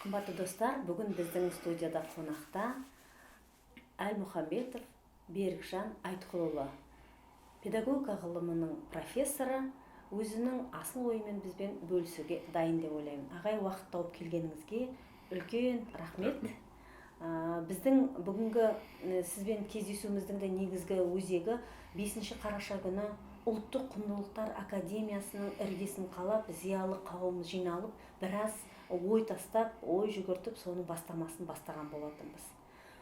Қымбатты достар, бүгін біздің студияда қонақта Әлмұханбетов Берікжан Айтқұлұлы, педагогика ғылымының профессоры, өзінің асыл ойымен бізбен бөлісуге дайын деп ойлаймын. Ағай, уақыт тауып келгеніңізге үлкен рахмет. Біздің бүгінгі сізбен кездесуіміздің де негізгі өзегі 5 қараша күні Ұлттық құндылықтар академиясының іргесін қалап, зиялы қауым жиналып, біраз ой тастап, ой жүгіртіп, соның бастамасын бастаған болатынбыз.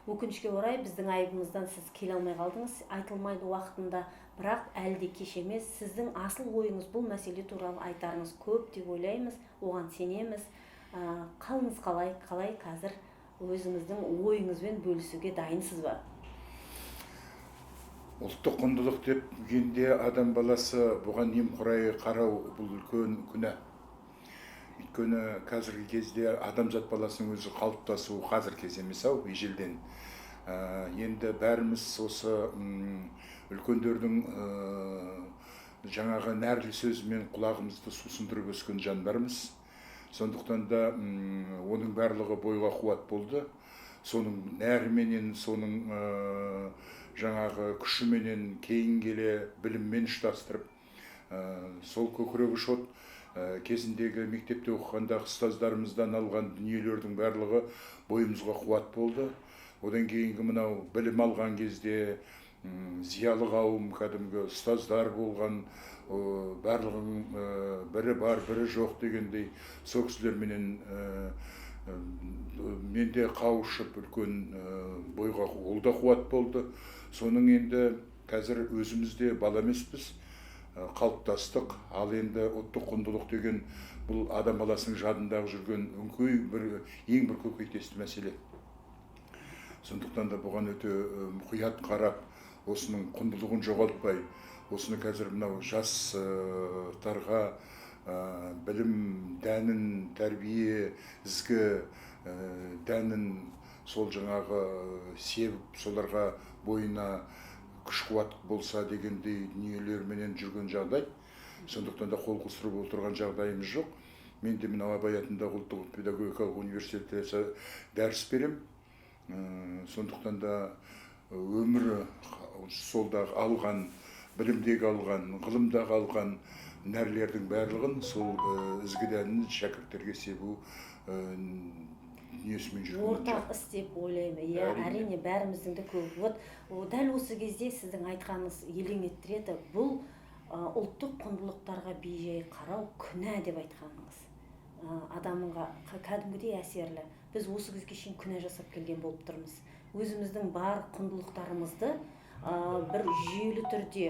Өкінішке орай, біздің айыбымыздан сіз келе алмай қалдыңыз, айтылмайды уақытында, бірақ әлі де кеш емес. Сіздің асыл ойыңыз, бұл мәселе туралы айтарыңыз көп деп ойлаймыз, оған сенеміз. Қалыңыз қалай, қалай қазір өзіңіздің ойыңызбен бөлісуге дайынсыз ба? Ұлттық құндылық деп дегенде адам баласы бұған немқұрайы қарау бұл үлкен күнә. Өйткені қазіргі кезде адамзат баласының өзі қалыптасуы қазір кез емес ау, ежелден. Енді бәріміз осы үлкендердің жаңағы нәрлі сөзімен құлағымызды сусындырып өскен жандармыз. Сондықтан да оның барлығы бойға қуат болды. Соның нәріменен, соның жаңағы күшіменен кейін келе біліммен ұштастырып, сол көкірегі шот кезіндегі мектепте оқығандағы ұстаздарымыздан алған дүниелердің барлығы бойымызға қуат болды. Одан кейінгі мынау білім алған кезде зиялы қауым, кәдімгі ұстаздар болған, барлығының бірі бар, бірі жоқ дегендей, сол кісілерменен мен де қауышып, үлкен бойға ол да қуат болды. Соның енді қазір өзіміз де бала емеспіз, қалыптастық. Ал енді ұлттық құндылық деген бұл адам баласының жадындағы жүрген өңкей бір ең бір көкейтесті мәселе. Сондықтан да бұған өте мұқият қарап, осының құндылығын жоғалтпай, осыны қазір мынау жастарға білім дәнін, тәрбие ізгі дәнін сол жаңағы себіп, соларға бойына күш қуат болса дегендей дүниелерменен жүрген жағдай. Сондықтан да қол қусырып отырған жағдайымыз жоқ. Мен де мынау Абай атындағы ұлттық педагогикалық университетте дәріс беремін. Сондықтан да өмірі солдағы алған, білімдегі алған, ғылымдағы алған нәрлердің барлығын сол ізгі дәнін шәкірттерге себу дүниесімен жүрген ортақ іс деп ойлаймын. Иә, әрине, бәріміздің де көп. Вот дәл осы кезде сіздің айтқаныңыз елең еттіреді. Бұл ұлттық құндылықтарға бейжай қарау күнә деп айтқаныңыз адамға кәдімгідей әсерлі. Біз осы кезге шейін күнә жасап келген болып тұрмыз. Өзіміздің бар құндылықтарымызды бір жүйелі түрде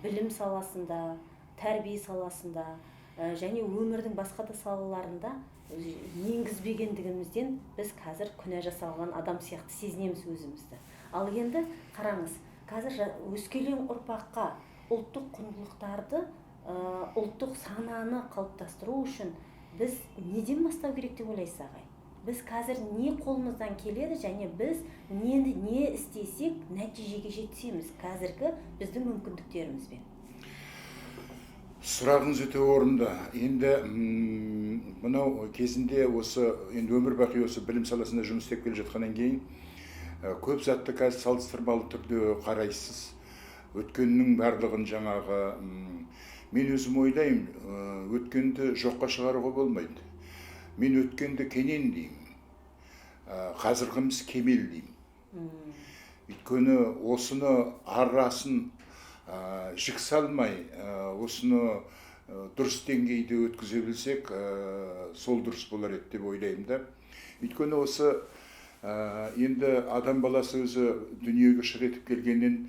білім саласында, тәрбие саласында және өмірдің басқа да салаларында енгізбегендігімізден біз қазір күнә жасалған адам сияқты сезінеміз өзімізді. Ал енді қараңыз, қазір өскелең ұрпаққа ұлттық құндылықтарды, ұлттық сананы қалыптастыру үшін біз неден бастау керек деп ойлайсыз, ағай? Біз қазір не қолымыздан келеді және біз нені не істесек нәтижеге жетсеміз қазіргі біздің мүмкіндіктерімізбен? Сұрағыңыз өте орынды. Енді мынау кезінде осы енді өмір бақи осы білім саласында жұмыс істеп келе жатқаннан кейін көп затты қазір салыстырмалы түрде қарайсыз. Өткеннің барлығын жаңағы мен өзім ойлаймын, өткенді жоққа шығаруға болмайды. Мен өткенді кенен деймін, қазіргіміз кемел деймін. Өйткені осыны арасын жік салмай, осыны дұрыс деңгейде өткізе білсек, сол дұрыс болар еді деп ойлаймын да. Өйткені осы енді адам баласы өзі дүниеге шыр етіп келгеннен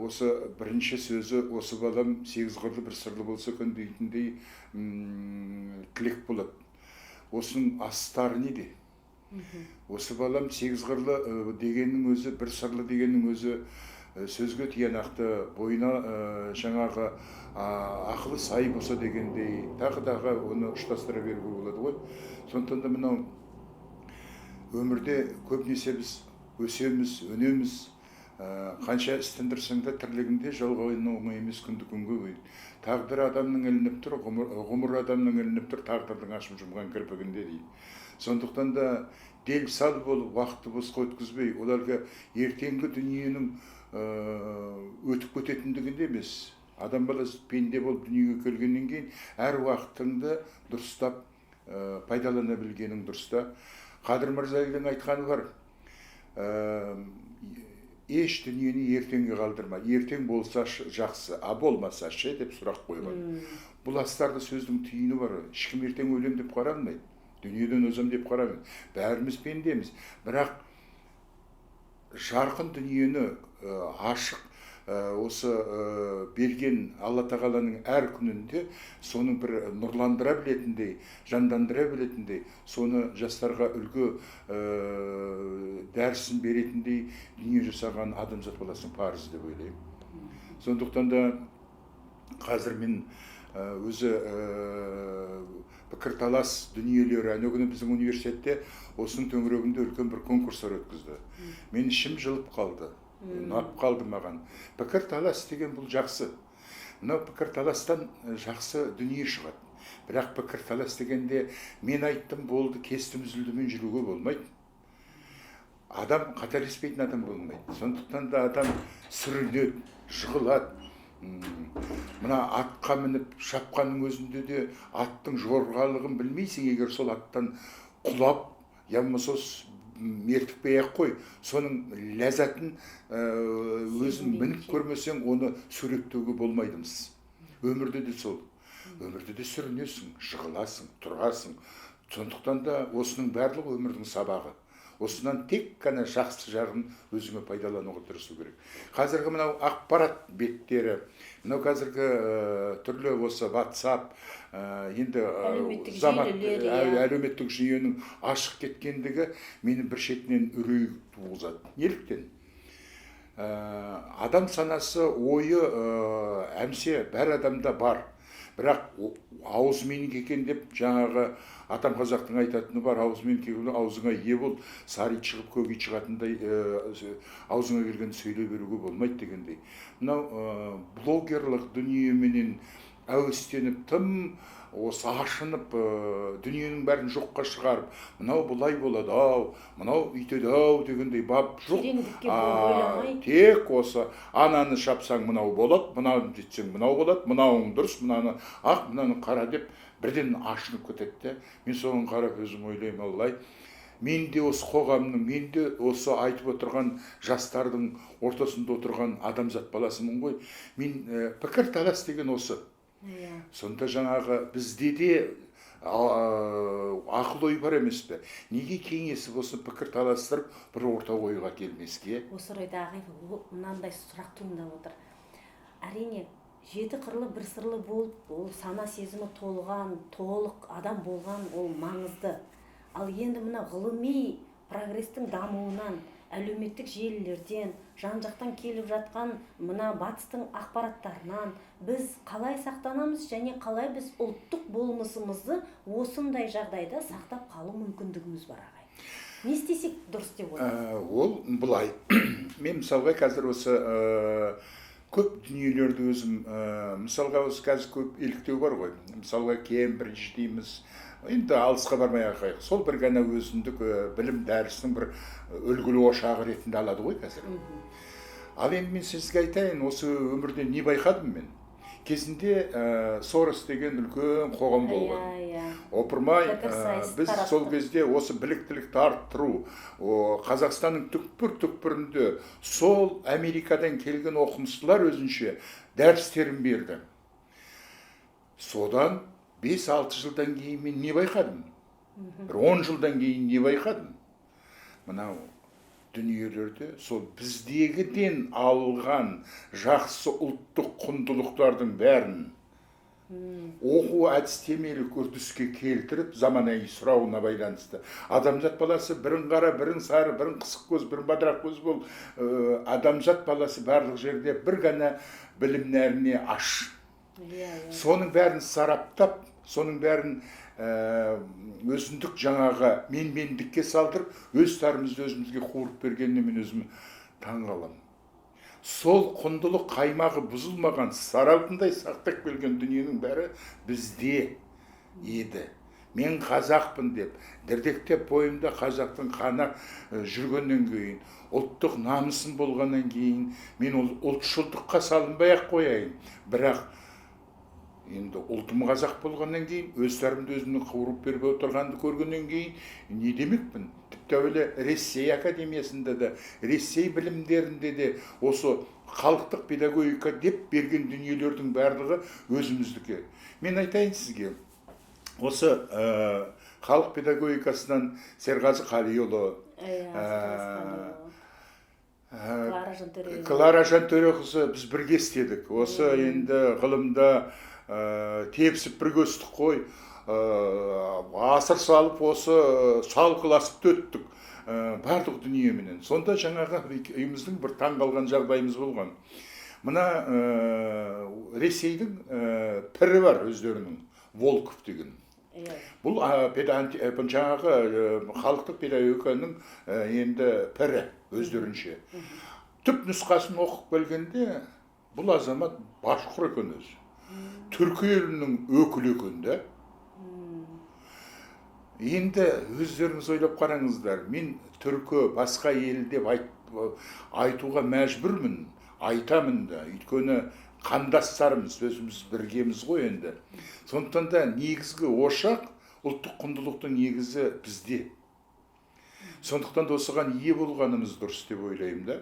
осы бірінші сөзі осы балам сегіз қырлы бір сырлы болса екен дейтіндей тілек болады. Осының астары неде? Осы балам сегіз қырлы дегеннің өзі, бір сырлы дегеннің өзі сөзге тиянақты, бойына жаңағы ақылы сай болса дегендей, тағы оны ұштастыра беруге болады ғой. Сондықтан да мынау өмірде көбінесе біз өсеміз, өнеміз, қанша іс тындырсаң да тірлігінде жалғауын оңай емес күнді күнге қойды. Тағдыр адамның ілініп тұр, ғұмыр адамның ілініп тұр, тағдырдың ашып жұмған кірпігінде дейді. Сондықтан да дел сал болып, уақытты босқа өткізбей, оларға ертеңгі дүниенің өтіп кететіндігінде емес. Адам баласы пенде болып дүниеге келгеннен кейін әр уақытыңды дұрыстап пайдалана білгенің дұрыс та. Қадыр Мырзалидың айтқаны бар: еш дүниені ертеңге қалдырма, ертең болса жақсы, а болмаса ше деп сұрақ қойған. Бұл астарлы сөздің түйіні бар. Ешкім ертең өлем деп қарамайды, дүниеден озам деп қарамайды, бәріміз пендеміз. Бірақ жарқын дүниені ашық осы берген Алла Тағаланың әр күнінде соның бір нұрландыра білетіндей, жандандыра білетіндей, соны жастарға үлгі дәрісін беретіндей дүние жасаған адамзат баласының парызы деп ойлаймын. Сондықтан да қазір мен өзі пікірталас дүниелері, әнеу күні біздің университетте осының төңірегінде үлкен бір конкурстар өткізді. Мен ішім жылып қалды, ұнап қалды маған. Пікірталас деген бұл жақсы. Мынау пікірталастан жақсы дүние шығады. Бірақ пікірталас дегенде мен айттым, болды, кестім, үзілдімен жүруге болмайды. Адам қателеспейтін адам болмайды. Сондықтан да адам сүрінеді, жығылады. Мына атқа мініп шапқанның өзінде де аттың жорғалығын білмейсің, егер сол аттан құлап, я болмаса мертікпей ақ қой, соның ләззатын өзің мініп көрмесең, оны суреттеуге болмайды мыс. Өмірде де сол. Өмірде де сүрінесің, жығыласың, тұрасың. Сондықтан да осының барлығы өмірдің сабағы. Осынан тек қана жақсы жағын өзіңе пайдалануға тырысу керек. Қазіргі мынау ақпарат беттері, мынау қазіргі түрлі осы WhatsApp, енді әлеуметтік замат, желілер, иә. Әлеуметтік жүйенің ашық кеткендігі мені бір шетінен үрей туғызады. Неліктен? Адам санасы, ойы әмсе бәр адамда бар. Бірақ ауыз менікі екен деп, жаңағы атам қазақтың айтатыны бар, ауыз менікі екен, аузыңа ие бол, сары ит шығып көк ит шығатындай, аузыңа келгенді сөйлей беруге болмайды дегендей. Мынау блогерлық дүниеменен әуестеніп, тым осы ашынып, дүниенің бәрін жоққа шығарып, мынау бұлай болады ау, мынау үйтеді ау дегендей бап жоқ. Тереңдікке бойламай. Тек осы ананы шапсаң мынау болады, мынаны жетсең мынау болады, мынауың дұрыс, мынаны ақ, мынаны қара деп бірден ашынып кетеді де. Мен соған қарап өзім ойлаймын: аллай, мен де осы қоғамның, мен де осы айтып отырған жастардың ортасында отырған адамзат баласымын ғой. Мен пікірталас деген осы. Сонда жаңағы бізде де ақыл ой бар емес пе? Неге кеңесіп, осы пікір таластырып, бір орта ойға келмеске? Осы орайда, ағай, мынандай сұрақ туындап отыр. Әрине, жеті қырлы бір сырлы болып, ол сана сезімі толған, толық адам болған ол маңызды. Ал енді мына ғылыми прогресстің дамуынан, әлеуметтік желілерден, жан жақтан келіп жатқан мына батыстың ақпараттарынан біз қалай сақтанамыз және қалай біз ұлттық болмысымызды осындай жағдайда сақтап қалу мүмкіндігіміз бар, ағай? Не істесек дұрыс деп ойлайсыз? Ол былай, мен мысалға қазір осы көп дүниелерді өзім, мысалға, осы қазір көп еліктеу бар ғой, мысалға, Кембридж дейміз. Енді алысқа бармай ақ қояйық, сол бір ғана өзіндік білім дәрісінің бір үлгілі ошағы ретінде алады ғой қазір. Ал енді мен сізге айтайын, осы өмірде не байқадым мен. Кезінде Сорос деген үлкен қоғам болған. иә иә Опырмай, Пікірсайыс біз таратты. сол кезде осы біліктілікті арттыру, Қазақстанның түкпір түкпірінде сол Америкадан келген оқымыстылар өзінше дәрістерін берді. Содан 5-6 жылдан кейін мен не байқадым, бір 10 жылдан кейін не байқадым? Мынау дүниелерде сол біздегіден алған жақсы ұлттық құндылықтардың бәрін оқу әдістемелік үрдіске келтіріп, заманауи сұрауына байланысты, адамзат баласы бірің қара, бірің сары, бірің қысық көз, бірің бадырақ көз бол, адамзат баласы барлық жерде бір ғана білім нәріне аш. иә иә Соның бәрін сараптап, соның бәрін өзіндік жаңағы менмендікке салдырып, өз тарымызды өзімізге қуырып бергеніне мен өзім таң қаламын. Сол құндылық қаймағы бұзылмаған, сары алтындай сақтап келген дүниенің бәрі бізде еді. Мен қазақпын деп дірдектеп бойымда қазақтың қаны жүргеннен кейін, ұлттық намысым болғаннан кейін, мен ол ұлтшылдыққа салынбай ақ қояйын, бірақ енді ұлтым қазақ болғаннан кейін, өз сарымды өзімнің қуырып беріп отырғанды көргеннен кейін не демекпін? Тіпті әуелі Ресей академиясында да, Ресей білімдерінде де осы халықтық педагогика деп берген дүниелердің барлығы өзіміздікі. Мен айтайын сізге, осы халық педагогикасынан Серғазы Қалиұлы, Клара Жантөреқызы. Клара Жантөреқызы, біз бірге істедік. Осы енді ғылымда тепсіп бірге өстік қой. Асыр салып, осы салқыласып та өттік барлық дүниеменен. Сонда жаңағы үйіміздің бір таң қалған жағдайымыз болған. Мына Ресейдің пірі бар өздерінің, Волков деген. Бұл жаңағы халықтық педагогиканың енді пірі өздерінше. Түп нұсқасын оқып келгенде, бұл азамат башқұр екен өзі. Түркі елінің өкілі екен да. Енді өздеріңіз ойлап қараңыздар, мен түркі басқа ел деп айтуға мәжбүрмін, айтамын да, өйткені қандастарымыз, өзіміз біргеміз ғой енді. Сондықтан да негізгі ошақ, ұлттық құндылықтың негізі бізде. Сондықтан да осыған ие болғанымыз дұрыс деп ойлаймын да.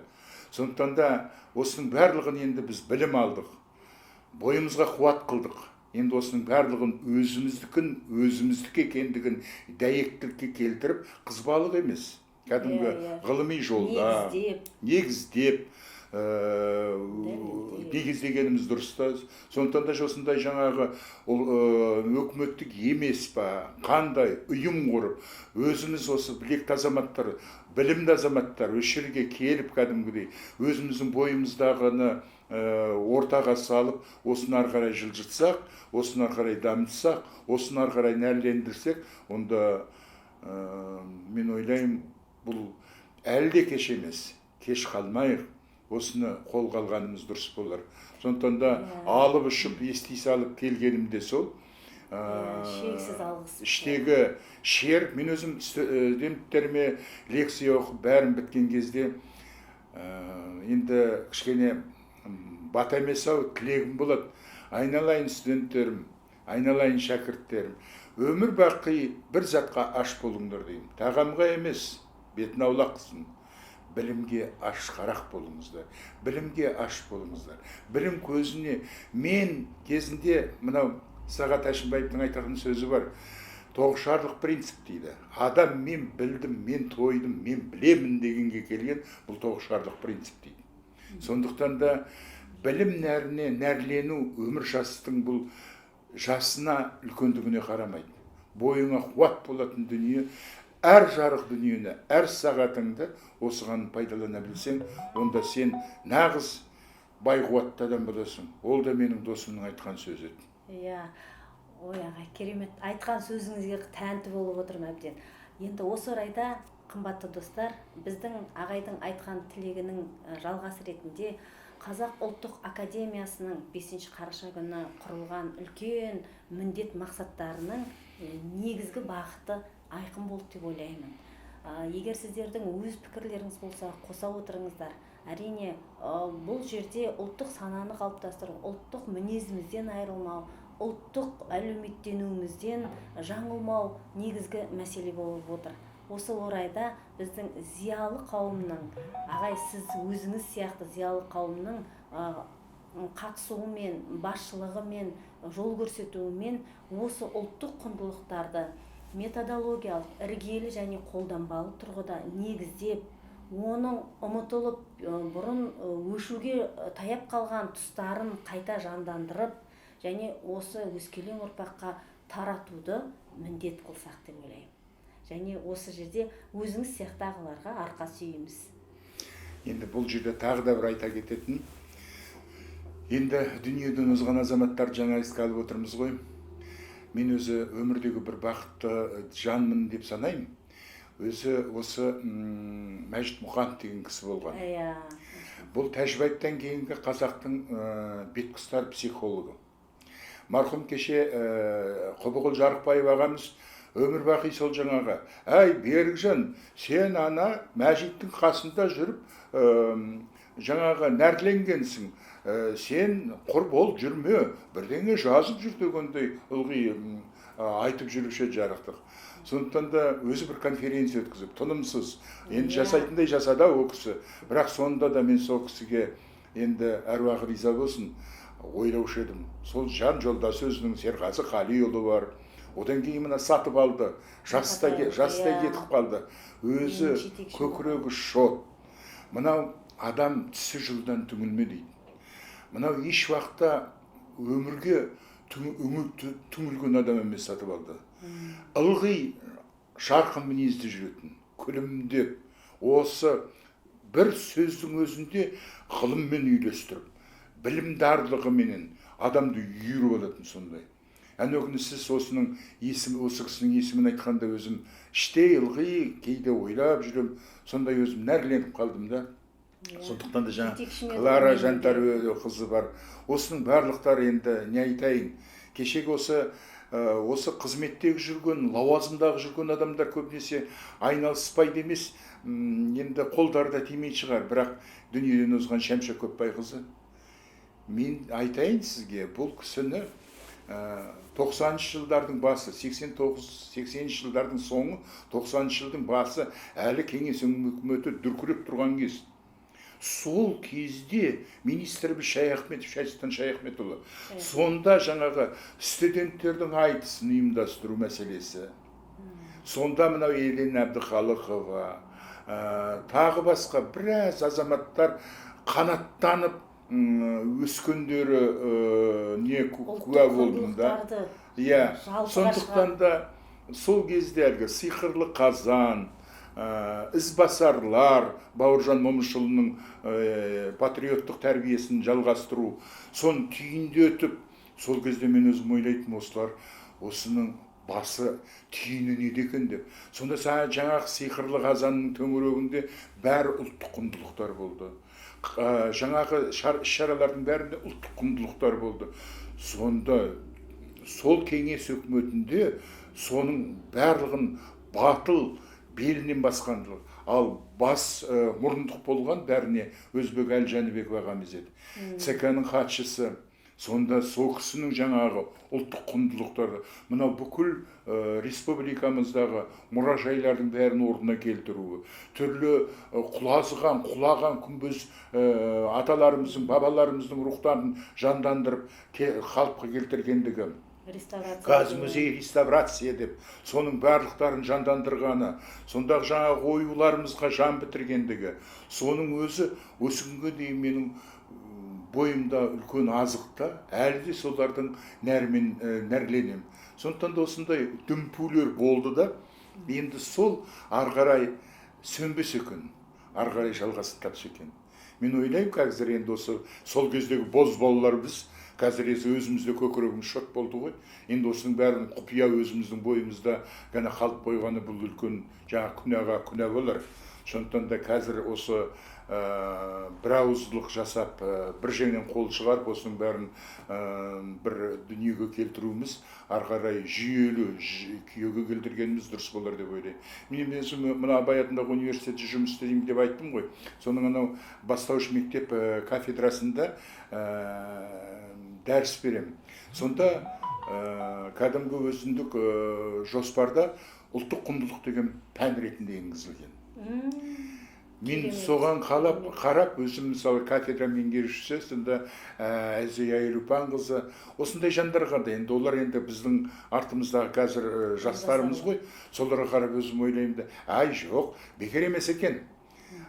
Сондықтан да осының барлығын енді біз білім алдық, бойымызға қуат қылдық. Енді осының барлығын өзіміздікін, өзіміздікі екендігін дәйектілікке келтіріп, қызбалық емес, кәдімгі Иә, иә. ғылыми жолда негіздеп, негіздеп, дәлелдеп. Негіздегеніміз дұрыс та. Сондықтан да осындай жаңағы ол өкіметтік емес па, қандай ұйым құрып, өзіміз осы білекті азаматтар, білімді азаматтар осы жерге келіп, кәдімгідей өзіміздің бойымыздағыны ортаға салып, осыны ары қарай жылжытсақ, осыны ары қарай дамытсақ, осыны ары қарай нәрлендірсек, онда мен ойлаймын, бұл әлі де кеш емес, кеш қалмайық, осыны қолға алғанымыз дұрыс болар. Сондықтан да алып ұшып, ести салып келгенім де сол. Шексіз алғыс. Іштегі шер, мен өзім студенттеріме лекция оқып, бәрін біткен кезде, енді кішкене бата емес ау, тілегім болады: айналайын студенттерім, айналайын шәкірттерім, өмір бақи бір затқа аш болыңдар деймін. Тағамға емес, бетін аулақ қылсын, білімге ашқарақ болыңыздар, білімге аш болыңыздар, білім көзіне. Мен кезінде мынау Сағат Әшімбаевтың айтатын сөзі бар, тоғышарлық принцип дейді. Адам мен білдім, мен тойдым, мен білемін дегенге келген, бұл тоғышарлық принцип дейді. Сондықтан да білім нәріне нәрлену өмір жастың бұл жасына, үлкендігіне қарамайды, бойыңа қуат болатын дүние. Әр жарық дүниені, әр сағатыңды осыған пайдалана білсең, онда сен нағыз бай қуатты адам боласың. Ол да менің досымның айтқан сөзі еді. Иә, ой, ағай, керемет айтқан сөзіңізге тәнті болып отырмын әбден. Енді осы орайда, қымбатты достар, біздің ағайдың айтқан тілегінің жалғасы ретінде Қазақ ұлттық академиясының 5 қараша күні құрылған үлкен міндет мақсаттарының негізгі бағыты айқын болды деп ойлаймын. Егер сіздердің өз пікірлеріңіз болса, қоса отырыңыздар. Әрине, бұл жерде ұлттық сананы қалыптастыру, ұлттық мінезімізден айырылмау, ұлттық әлеуметтенуімізден жаңылмау негізгі мәселе болып отыр. Осы орайда біздің зиялы қауымның, ағай, сіз өзіңіз сияқты зиялы қауымның қатысуымен, басшылығымен, жол көрсетуімен осы ұлттық құндылықтарды методологиялық, іргелі және қолданбалы тұрғыда негіздеп, оның ұмытылып, бұрын өшуге таяп қалған тұстарын қайта жандандырып және осы өскелең ұрпаққа таратуды міндет қылсақ деп ойлаймын. Және осы жерде өзіңіз сияқты ағаларға арқа сүйейміз. Енді бұл жерде тағы да бір айта кететін, енді дүниеден озған азаматтар жаңа еске алып отырмыз ғой. Мен өзі өмірдегі бір бақытты жанмын деп санаймын. Өзі осы Мәжит Мұқанов деген кісі болған. Бұл Тәжібаевтан кейінгі қазақтың бетқұстар психологы. Марқұм кеше Құбығұл Жарықбаев ағамыз Өмір бақи сол жаңағы, әй Берікжан, сен ана Мәжиттің қасында жүріп жаңағы нәрленгенсің, сен құр болып жүрме, бірдеңе жазып жүр дегендей ылғи айтып жүруші еді жарықтық. Сондықтан да өзі бір конференция өткізіп, тынымсыз, енді жасайтындай жасады ол кісі. Бірақ сонда да мен сол кісіге енді әруағы риза болсын, ойлаушы едім. Сол жан жолдасы өзінің Серғазы Қалиұлы бар. Одан кейін мына сатып алды, жаста кетіп қалды. Өзі көкірегі шот. Мынау адам түсі жылдан түңілме дейді. Мынау еш уақытта өмірге түңілген адам емес сатып алды. Ылғи жарқын мінезді жүретін, күлімдеп, осы бір сөздің өзінде ғылыммен үйлестіріп, білімдарлығыменен адамды үйіріп алатын сондай. Әне күні сіз осының есімі, осы кісінің есімін айтқанда өзім іштей ылғи кейде ойлап жүрем, сондай өзім нәрленіп қалдым да. Сондықтан да жаңа Клара Жантар қызы бар. Осының барлықтары енді не айтайын, кешегі осы қызметтегі жүрген, лауазымдағы жүрген адамдар көбінесе айналыспайды емес, енді қолдары да тимей шығар, бірақ дүниеден озған Шәмшә Көпбайқызы. Мен айтайын сізге, бұл кісіні 90-шы жылдардың басы, 89-80 жылдардың соңы, 90-шы жылдың басы, әлі кеңес үкіметі дүркіреп тұрған кез. Сол кезде министріміз Шаяхметов, Шайсұлтан Шаяхметұлы, сонда жаңағы студенттердің айтысын ұйымдастыру мәселесі. Сонда мынау Елена Әбдіхалықова, тағы басқа біраз азаматтар қанаттанып өскендері не куә болдым да. Иә, сондықтан да сол кезде әлгі сиқырлы қазан, ізбасарлар, Бауыржан Момышұлының патриоттық тәрбиесін жалғастыру, соны түйіндетіп, сол кезде мен өзім ойлайтынмын, осылар осының басы түйіні неде екен деп. Сонда жаңағы сиқырлы қазанның төңірегінде бәрі ұлттық құндылықтар болды. Жаңағы іс-шаралардың бәрінде ұлттық құндылықтар болды. Сонда сол кеңес үкіметінде соның барлығын батыл белінен басқандылық. Ал бас мұрындық болған бәріне Өзбек Әлі Жәнібеков ағамыз еді. ЦК-ның хатшысы. Сонда сол кісінің жаңағы ұлттық құндылықтарды, мынау бүкіл республикамыздағы мұражайлардың бәрін орнына келтіруі, түрлі құлазыған, құлаған күмбез аталарымыздың, бабаларымыздың рухтарын жандандырып қалыпқа келтіргендігі, Газ музей реставрация деп, соның барлықтарын жандандырғаны, сондағы жаңағы оюларымызға жан бітіргендігі, соның өзі осы күнге дейін менің бойымда үлкен азықта, әлі де солардың нәрімен нәрленемін. Сондықтан да осындай дүмпулер болды да, енді сол ары қарай сөнбес екен, ары қарай жалғасын тапса екен. Мен ойлаймын, қазір енді осы сол кездегі боз балалар біз, қазір өзімізде көкірегіміз шот болды ғой. Енді осының бәрін құпия өзіміздің бойымызда ғана қалып қойғаны бұл үлкен жаңа күнәға күнә болар. Сондықтан да қазір осы бір ауыздылық жасап, бір жеңнен қол шығарып, осының бәрін бір дүниеге келтіруіміз, ары қарай жүйелі күйеге келтіргеніміз дұрыс болар деп ойлаймын. Мен өзім мына Абай атындағы университетте жұмыс істеймін деп айттым ғой. Соның анау бастауыш мектеп кафедрасында дәріс беремін. Сонда кәдімгі өзіндік жоспарда ұлттық құндылық деген пән ретінде енгізілген. Мен соған қарап, өзім мысалы кафедра меңгерушісі, сонда Әлзия Елупанқызы, осындай жандарға да, енді олар енді біздің артымыздағы қазір жастарымыз ғой, соларға қарап өзім ойлаймын да, ай жоқ, бекер емес екен.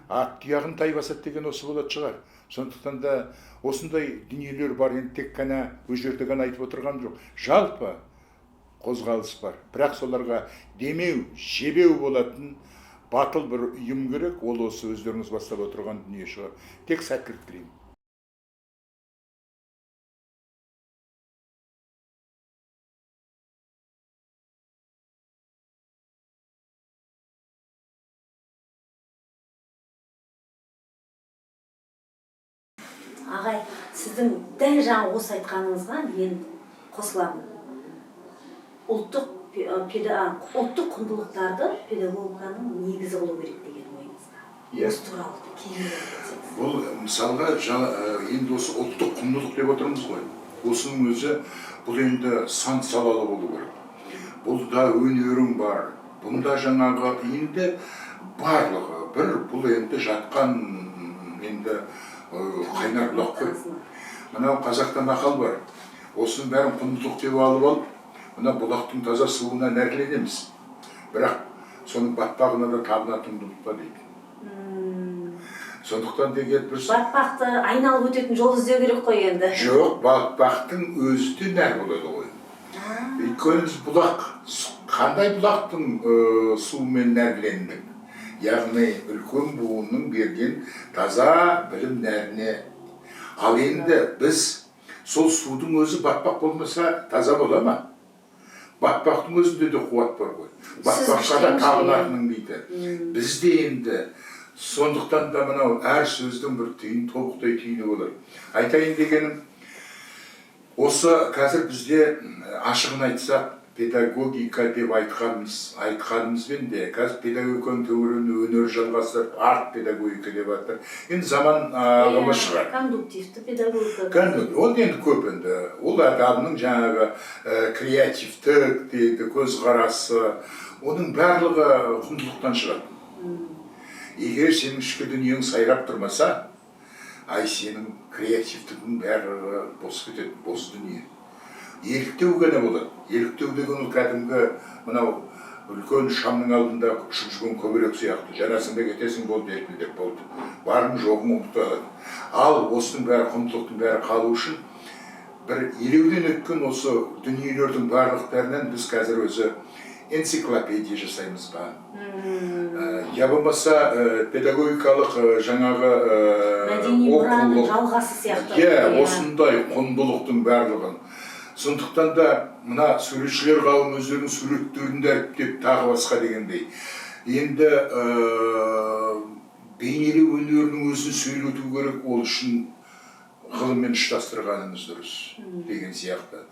Ат тұяғын тай басады деген осы болады шығар. Сондықтан да осындай дүниелер бар, енді тек қана ол жерде ғана айтып отырған жоқ. Жалпы қозғалыс бар. Бірақ соларға демеу, жебеу болатын батыл бір ұйым керек, ол осы өздеріңіз бастап отырған дүние шығар. Тек сәттілік тілеймін. Ағай, сіздің дәл жаңа осы айтқаныңызға мен қосыламын. Ұлттық Ұлттық құндылықтарды педагогиканың негізі қылу керек деген ойыңызға. Иә. Осы туралы кеңірек айтсаңыз. Бұл мысалға енді осы ұлттық құндылық деп отырмыз ғой. Осының өзі бұл енді сан салалы болу керек. Бұл да өнерің бар, бұнда жаңағы енді барлығы бір, бұл енді жатқан енді қайнар бұлақ қой. Мынау қазақта мақал бар. Осының бәрін құндылық деп алып, мына бұлақтың таза суына нәрленеміз. Бірақ соның батпағына да табынатыныңды ұмытпа дейді. Сондықтан деген біз Батпақты айналып өтетін жол іздеу керек қой енді. Жоқ, батпақтың өзі де нәр болады ғой. Өйткені біз бұлақ, қандай бұлақтың суымен нәрлендік? Яғни үлкен буынның берген таза білім нәріне. Ал енді біз сол судың өзі батпақ болмаса таза бола ма? Батпақтың өзінде де қуат бар ғой. Батпаққа да Сүзгіштен. табынатының дейді. Бізде енді сондықтан да мынау әр сөздің бір түйін, тобықтай түйіні болады. Айтайын дегенім, осы қазір бізде, ашығын айтсақ, педагогика деп айтқанымызбен де қазір педагогиканың төңірегіне өнер жалғастырып, арт педагогика деп жатыр. Енді заман ағымы шығар. Кондуктивті педагогика. Ол енді көп енді. Ол адамның жаңағы креативтік дейді, көзқарасы, оның барлығы құндылықтан шығады. Егер сенің ішкі дүниең сайрап тұрмаса, ай, сенің креативтігің барлығы бос кетеді, бос дүние. Еліктеу ғана болады. Еліктеу деген ол кәдімгі мынау үлкен шамның алдында ұшып жүрген көбелек сияқты. Жанасың да кетесің, болды, елпілдеп болды. Барың жоғың ұмытылады. Ал осының бәрі, құндылықтың бәрі қалу үшін бір елеуден өткен осы дүниелердің барлықтарынан біз қазір өзі энциклопедия жасаймыз ба? Я болмаса, педагогикалық, жаңағы, Мәдени мұраның оқулық. жалғасы сияқты. Иә, осындай құндылықтың барлығын. Сондықтан да мына суретшілер қауымы өздерінің суреттерін дәріптеп тағы басқа дегендей. Енді бейнелеу өнерінің өзін сөйлету керек, ол үшін ғылыммен ұштастырғанымыз дұрыс деген сияқты.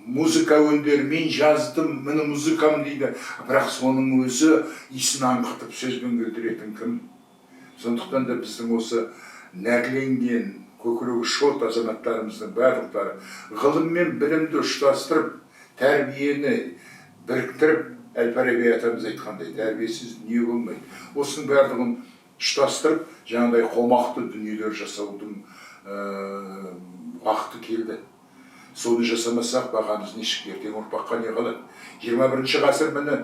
Музыка өндері, мен жаздым, міне музыкам дейді, бірақ соның өзі иісін аңқытып сөзбен келтіретін кім? Сондықтан да біздің осы нәрленген көкірегі шот азаматтарымыздың барлықтары ғылым мен білімді ұштастырып, тәрбиені біріктіріп, Әл-Фараби атамыз айтқандай, тәрбиесіз дүние болмайды. Осының барлығын ұштастырып, жаңағыдай қомақты дүниелер жасаудың уақыты келді. Соны жасамасақ, бағамыз нешік, ертең ұрпаққа не қалады? 21 ғасыр міне,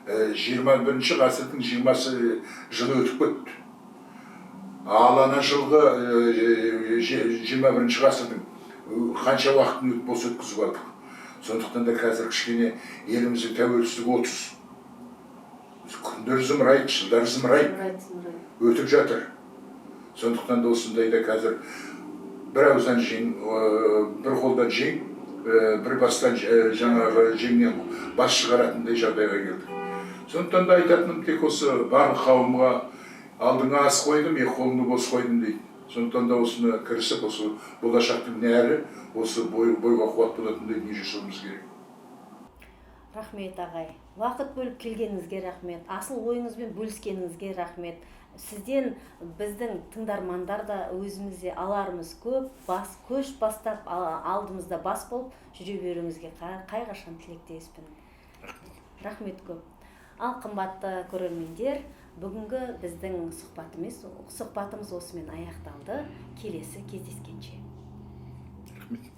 21 ғасырдың 20 жылы өтіп кетті. Ал ана жылғы, 21 ғасырдың қанша уақытын бос өткізіп алдық. Сондықтан да қазір кішкене еліміздің тәуелсіздігі 30. Күндер зымырайды, жылдар зымырайды. Зымырайды, зымырайды. Өтіп жатыр. Сондықтан да осындайда қазір бір ауыздан жең, бір қолдан жең, бір бастан жаңағы жеңнен бас шығаратындай жағдайға келдік. Сондықтан да айтатыным тек осы барлық қауымға: алдыңа ас қойдым, екі қолыңды бос қойдым дейді. Сондықтан да осыны кірісіп, осы болашақтың нәрі, осы бойға қуат болатындай дүние жасауымыз керек. Рахмет, ағай. Уақыт бөліп келгеніңізге рахмет. Асыл ойыңызбен бөліскеніңізге рахмет. Сізден біздің тыңдармандар да, өзіміз де аларымыз көп. Көш бастап, алдымызда бас болып жүре беруіңізге қайғашан тілектеспін. Рахмет көп. Ал қымбатты көрермендер, бүгінгі біздің сұхбатымыз осымен аяқталды. Келесі кездескенше. Рахмет.